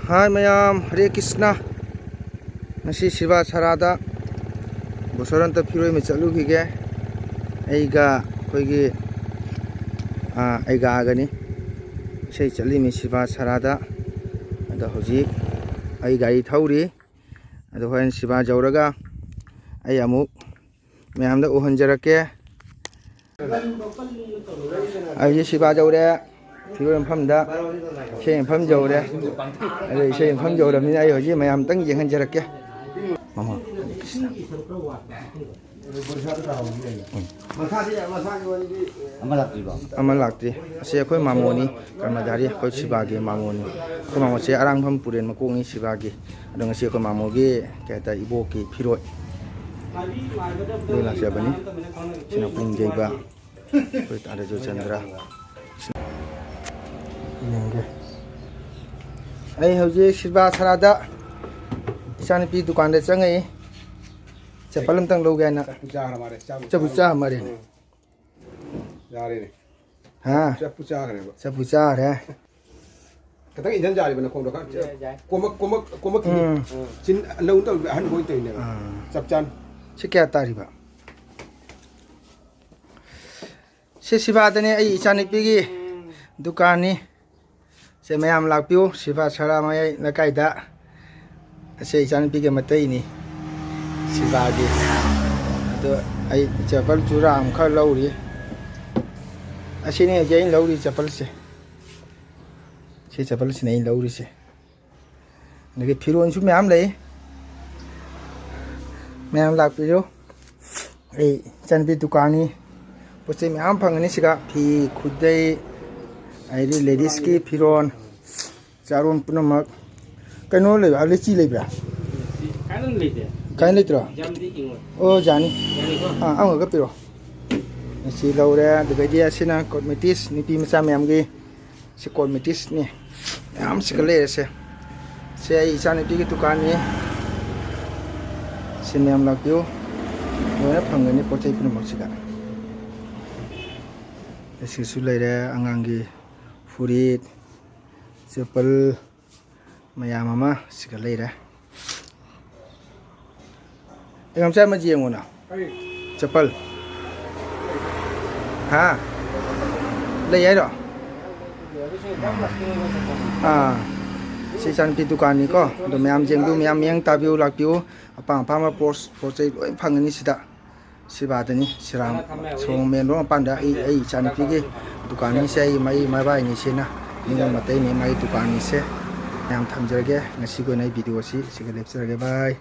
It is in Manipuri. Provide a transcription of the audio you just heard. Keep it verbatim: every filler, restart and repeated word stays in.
ꯍꯥꯏ ꯃꯌꯥꯝ, ꯍꯔꯦ ꯀ꯭ꯔꯤꯁꯅ꯫ ꯉꯁꯤ ꯁꯤꯕꯥ ꯁꯔꯥꯗ ꯕꯣꯁꯣꯔꯟꯇ ꯐꯤꯔꯣꯏꯃ ꯆꯠꯂꯨꯈꯤꯒꯦ꯫ ꯑꯩꯒ ꯑꯩꯈꯣꯏꯒꯤ, ꯑꯥ, ꯑꯩꯒ ꯑꯥꯒꯅꯤ꯫ ꯏꯁꯩ ꯆꯠꯂꯤꯃꯤ ꯁꯤꯕꯥ ꯁꯔꯥꯗ꯫ ꯑꯗꯣ ꯍꯧꯖꯤꯛ ꯑꯩ ꯒꯥꯔꯤ ꯊꯧꯔꯤ꯫ ꯑꯗꯣ ꯍꯣꯔꯦꯟ ꯁꯤꯕꯥ ꯌꯧꯔꯒ ꯑꯩ ꯑꯃꯨꯛ ꯃꯌꯥꯝꯗ ꯎꯍꯟꯖꯔꯛꯀꯦ꯫ ꯑꯩꯁꯦ ꯁꯤꯕꯥ ꯌꯧꯔꯦ꯫ ꯐꯤꯔꯣꯏ ꯃꯐꯝꯗ, ꯏꯁꯩ ꯃꯐꯝ ꯌꯧꯔꯦ꯫ ꯑꯗꯣ ꯏꯁꯩ ꯃꯐꯝ ꯌꯧꯔꯕꯅꯤꯅ ꯑꯩ ꯍꯧꯖꯤꯛ ꯃꯌꯥꯝꯇꯪ ꯌꯦꯡꯍꯟꯖꯔꯛꯀꯦ꯫ ꯃꯃꯥ, ꯍꯔꯦ ꯀ꯭ꯔꯤꯁꯅ꯫ ꯎꯝ꯫ ꯑꯃ ꯂꯥꯛꯇ꯭ꯔꯤꯕꯣ? ꯑꯃ ꯂꯥꯛꯇ꯭ꯔꯤ꯫ ꯑꯁꯤ ꯑꯩꯈꯣꯏ ꯃꯥꯃꯣꯅꯤ, ꯀꯔꯃꯗꯥꯔꯤ, ꯑꯩꯈꯣꯏ ꯁꯤꯕꯥꯒꯤ ꯃꯥꯃꯣꯅꯤ꯫ ꯑꯩꯈꯣꯏ ꯃꯥꯃꯣꯁꯦ ꯑꯔꯥꯡꯐꯝ ꯄꯨꯔꯦꯟ ꯃꯀꯣꯛꯅꯤ ꯁꯤꯕꯥꯒꯤ꯫ ꯑꯗꯣ ꯉꯁꯤ ꯑꯩꯈꯣꯏ ꯃꯥꯃꯣꯒꯤ, ꯀꯩ ꯍꯥꯏꯇꯥꯔꯦ, ꯏꯕꯣꯛꯀꯤ ꯐꯤꯔꯣꯏ ꯂꯣꯏ ꯂꯥꯛꯆꯕꯅꯤ꯫ ꯁꯤꯅ ꯄꯨꯡ ꯌꯩꯕ꯫ ꯑꯩꯈꯣꯏ ꯇꯥꯗ ꯖꯣꯏꯆꯟꯗ꯭ꯔ꯫ ꯌꯦꯡꯒꯦ꯫ ꯑꯩ ꯍꯧꯖꯤꯛ ꯁꯤꯜꯕꯥ ꯁꯔꯥꯗ ꯏꯆꯥꯅꯨꯄꯤ ꯗꯨꯀꯥꯟꯗ ꯆꯪꯉꯛꯏ꯫ ꯆꯄꯜ ꯑꯝꯇꯪ ꯂꯧꯒꯦ ꯍꯥꯏꯅ꯫ ꯆꯥꯔ ꯃꯥꯜꯂꯦ, ꯆꯥꯕꯨ ꯆꯥꯕꯨ ꯆꯥꯔ ꯃꯥꯜꯂꯦꯅꯦ꯫ ꯎꯝ꯫ ꯌꯥꯔꯦꯅꯦ꯫ ꯍꯥ? ꯆꯞꯄꯨ ꯆꯥꯈ꯭ꯔꯦꯕ꯫ ꯆꯞꯄꯨ ꯆꯥꯈ꯭ꯔꯦ꯫ ꯈꯤꯇꯪ ꯏꯟꯖꯟ ꯌꯥꯔꯤꯕ ꯅꯈꯣꯡꯗꯣ ꯈꯔ ꯌꯥꯏ, ꯌꯥꯏ꯫ ꯀꯣꯝꯃꯛ-, ꯀꯣꯝꯃꯛ-, ꯀꯣꯝꯃꯛꯈꯤꯅꯤ꯫ ꯎꯝ꯫ ꯆꯤꯟ ꯅꯧꯅ ꯇꯧꯔꯤꯕ ꯑꯍꯟꯕ ꯑꯣꯏꯅ ꯇꯧꯔꯤꯅꯦꯕ꯫ ꯑꯥ꯫ ꯆꯞ ꯆꯥꯅ꯫ ꯁꯤ ꯀꯌꯥ ꯇꯥꯔꯤꯕ? ꯁꯤ ꯁꯤꯕꯥꯗꯅꯦ, ꯑꯩ ꯏꯆꯥꯅꯨꯄꯤꯒꯤ ꯗꯨꯀꯥꯟꯅꯤ꯫ ꯁꯦ ꯃꯌꯥꯝ ꯂꯥꯛꯄꯤꯌꯨ, ꯁꯤꯕꯥ ꯁꯔꯥ ꯃꯌꯥꯏ ꯂꯩꯀꯥꯏꯗ꯫ ꯑꯁꯤ ꯏꯆꯥꯅꯨꯄꯤꯒꯤ ꯃꯇꯩꯅꯤ, ꯁꯤꯕꯥꯒꯤ꯫ ꯑꯗꯣ ꯑꯩ ꯆꯄꯜ ꯆꯨꯔꯥ ꯑꯃꯈꯛ ꯂꯧꯔꯤ꯫ ꯑꯁꯤꯅꯤ ꯍꯧꯖꯤꯛ ꯑꯩꯅ ꯂꯧꯔꯤ ꯆꯄꯜꯁꯦ꯫ ꯁꯤ ꯆꯄꯜꯁꯤꯅ ꯑꯩꯅ ꯂꯧꯔꯤꯁꯦ꯫ ꯑꯗꯒꯤ ꯐꯤꯔꯣꯟꯁꯨ ꯃꯌꯥꯝ ꯂꯩ꯫ ꯃꯌꯥꯝ ꯂꯥꯛꯄꯤꯌꯨ꯫ ꯑꯩ ꯏꯆꯟꯅꯨꯄꯤ ꯗꯨꯀꯥꯟꯅꯤ꯫ ꯄꯣꯠ ꯆꯩ ꯃꯌꯥꯝ ꯐꯪꯒꯅꯤ ꯁꯤꯗ꯫ ꯐꯤ, ꯈꯨꯗꯩ, ꯑꯗꯩꯗꯤ ꯂꯦꯗꯤꯁꯀꯤ ꯐꯤꯔꯣꯟ, ꯆꯥꯔꯣꯟ ꯄꯨꯝꯅꯃꯛ꯫ ꯀꯩꯅꯣ ꯂꯩꯕ꯭ꯔꯥ? ꯂꯤꯆꯤ ꯂꯩꯕ꯭ꯔꯥ? ꯀꯥꯏꯗꯅ ꯂꯩꯇꯦ꯫ ꯀꯥꯏ ꯂꯩꯇ꯭ꯔꯣ? ꯌꯥꯝꯗꯤ ꯏꯪꯉꯣꯏ꯫ ꯑꯣ, ꯌꯥꯅꯤ꯫ ꯌꯥꯅꯤꯀꯣ? ꯑꯥ, ꯑꯃꯈꯛ ꯄꯤꯔꯣ꯫ ꯂꯤꯆꯤ ꯂꯧꯔꯦ꯫ ꯑꯗꯨꯗꯩꯗꯤ ꯑꯁꯤꯅ ꯀꯣꯁꯃꯦꯇꯤꯛꯁ, ꯅꯨꯄꯤ ꯃꯆꯥ ꯃꯌꯥꯝꯒꯤ꯫ ꯁꯤ ꯀꯣꯁꯃꯦꯇꯤꯛꯁꯅꯤ꯫ ꯃꯌꯥꯝ ꯁꯤꯒ ꯂꯩꯔꯦꯁꯦ꯫ ꯁꯦ ꯑꯩ ꯏꯆꯥꯅꯨꯄꯤꯒꯤ ꯗꯨꯀꯥꯟꯅꯤ꯫ ꯁꯤ ꯃꯌꯥꯝ ꯂꯥꯛꯄꯤꯌꯨ꯫ ꯂꯣꯏꯅ ꯐꯪꯒꯅꯤ ꯄꯣꯠ ꯆꯩ ꯄꯨꯝꯅꯃꯛꯁꯤꯗ꯫ ꯑꯁꯤꯁꯨ ꯂꯩꯔꯦ ꯑꯉꯥꯡꯒꯤ ꯐꯨꯔꯤꯠ, ꯆꯦꯄꯜ, ꯃꯌꯥꯝ ꯑꯃ ꯁꯤꯒ ꯂꯩꯔꯦ꯫ ꯑꯩ ꯉꯝꯆꯥ ꯑꯃ ꯌꯦꯡꯉꯨꯅ꯫ ꯆꯄꯜ꯫ ꯍꯥ? ꯂꯩ ꯍꯥꯏꯔꯣ? ꯑꯥ꯫ ꯁꯤ ꯏꯆꯥꯅꯨꯄꯤ ꯗꯨꯀꯥꯟꯅꯤꯀꯣ꯫ ꯑꯗꯣ ꯃꯌꯥꯝ ꯌꯦꯡꯕꯤꯌꯨ, ꯃꯌꯥꯝ ꯃꯤꯠꯌꯦꯡ ꯇꯥꯕꯤꯌꯨ, ꯂꯥꯛꯄꯤꯌꯨ꯫ ꯑꯄꯥꯝ ꯑꯄꯥꯝꯕ ꯄꯣꯠ, ꯄꯣꯠ ꯆꯩ ꯂꯣꯏ ꯐꯪꯒꯅꯤ ꯁꯤꯗ꯫ ꯁꯤꯕꯥꯗꯅꯤ, ꯁꯤꯔꯥꯝ ꯁꯣꯔꯣꯡ ꯃꯦꯟ ꯔꯣꯗ ꯃꯄꯥꯟꯗ ꯑꯩ, ꯑꯩ ꯏꯆꯥꯅꯨꯄꯤꯒꯤ ꯗꯨꯀꯥꯟꯅꯤꯁꯦ, ꯑꯩ ꯃꯩ ꯃꯕꯥꯏꯅꯤꯁꯦꯅ ꯅꯤꯡꯉꯣꯜ ꯃꯇꯩꯅꯤ ꯃꯥꯒꯤ ꯗꯨꯀꯥꯟꯅꯤꯁꯦ꯫ ꯃꯌꯥꯝ ꯊꯝꯖꯔꯒꯦ꯫ ꯉꯁꯤꯒꯤ ꯑꯣꯏꯅ ꯑꯩ ꯚꯤꯗꯤꯑꯣꯁꯤ ꯁꯤꯒ ꯂꯦꯞꯆꯔꯒꯦ꯫ ꯕꯥꯏ꯫